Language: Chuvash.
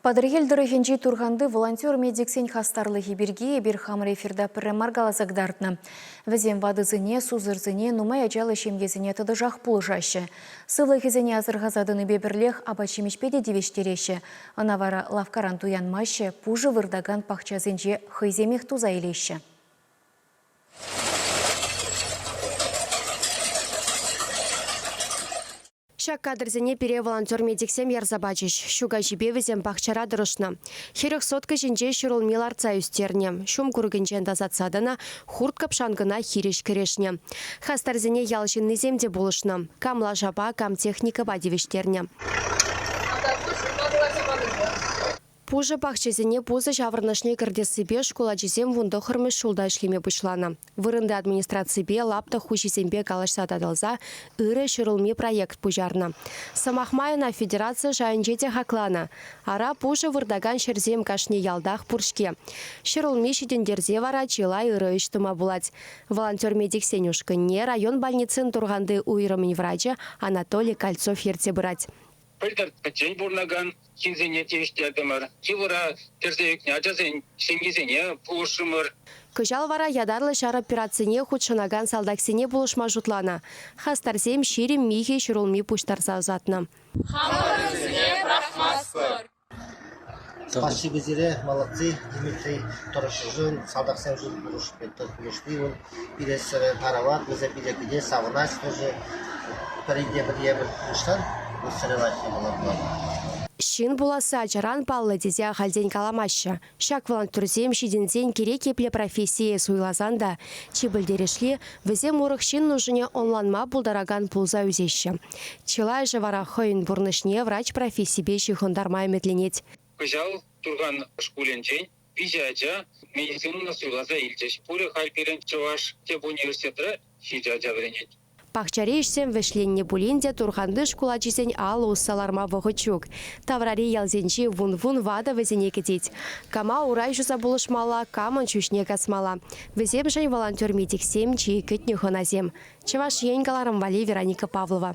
Патӑрьел тӑрӑхӗнчи Турханти волонтер-медиксен хастарлӑхӗ пирки эпир хамӑр эфирта пӗрре мар каласа кӑтартнӑ. Вӗсем ватӑсене, сусӑрсене, нумай ачаллӑ ҫемьесене тӑтӑшах пулӑшаҫҫӗ. Сывлӑхӗсене асӑрхаса тӑнипе пӗрлех апат-ҫимӗҫпе те тивӗҫтереҫҫӗ. Ӑна вара лавккаран туянмаҫҫӗ, пушӑ выртакан пахчасенче хӑйсемех туса илеҫҫӗ. Ҫак кадрсене пире волонтер-медиксем ярса пачӗҫ. Ҫу каҫипе вӗсем пахчара тӑрӑшнӑ. 40 сотка ҫинче ҫӗрулми лартса ӳстернӗ, ҫум курӑкӗнчен тасатса тӑнӑ, хурт-кӑпшанкӑна хирӗҫ кӗрешнӗ. Хастарсене ял ҫыннисем те пулӑшнӑ. Кам лашапа, кам техникӑпа тивӗҫтернӗ. Пушӑ пахчасене пусӑ ҫаврӑнӑшне кӗртессипе шкул ачисем вунтӑххӑрмӗш ҫулта ӗҫлеме пуҫланӑ. Вырӑнти администраципе, лаптӑк хуҫисемпе калаҫса татӑлса Ырӑ ҫӗрулми проект пуҫарнӑ. Сӑмах май ӑна федераци шайӗнче те хакланӑ. Ара, пушӑ выртакан ҫӗрсем кашни ялтах пур-ҫке. Ҫӗрулми ҫитӗнтерсе вара чылай ырӑ ӗҫ тума пулать. Волонтер-медиксен ушкӑнне район больницин Турханти уйрӑмӗн врачӗ Анатолий Кольцов ертсе пырать. Пӗлтӗр пӗччен пурӑнакан ҫынсене тивӗҫтертӗмӗр, йывӑра кӗрсе ӳкнӗ ачасен ҫемйисене пулӑшрӑмӑр. Кӑҫал вара ятарлӑ ҫар операцине хутшӑнакан салтаксене пулӑшма шутланӑ. Хастарсем 20 михӗ ҫӗрулми пуҫтарса ӑсатнӑ. Хамӑрӑнсене пӑрахмастпӑр. Спасибо сире, молодцы, Дмитрий, тӑрӑшнӑшӑн, салтаксемшӗн пулӑшни вӑл пире сӗре тарават, вӗсем пире кӗтес, савӑнаҫ тоже. Пӗринпе пӗр евӗр пулӑшсан, вӑл сӗре лайӑх япала пулать. Ҫын пуласса ачаран паллӑ тесе ахальтен каламаҫҫӗ. Ҫак волонтерсем ҫитӗнсен кирек епле профессие суйласан та, чи пӗлтерӗшли, вӗсем урӑх ҫын нушине ӑнланма пултаракан пулса ӳсеҫҫӗ. Чылайӑшӗ вара хӑйӗн пурнӑҫне врач профессипе ҫыхӑнтарма ӗмӗтленет. Кӑҫал Турхан шкулӗнчен виҫӗ ача медицинӑна суйласа илчӗҫ. Пурӗ халь пирӗн Чӑваш тӗп университетра ҫичӗ ача вӗренет. Пахчари ӗҫсем вӗҫленнӗ пулин те Турханти шкул ачисен алӑ усса ларма вӑхӑт ҫук. Таврари ялсенчи вун-вун ватӑ вӗсене кӗтет. Кама урай ҫуса пулӑшмалла, камӑн ҫӳҫне касмалла. Вӗсемшӗн волонтер-медиксем чи кӗтнӗ хӑнасем. Чӑваш Ен кӑларӑм валли Вероника Павлова.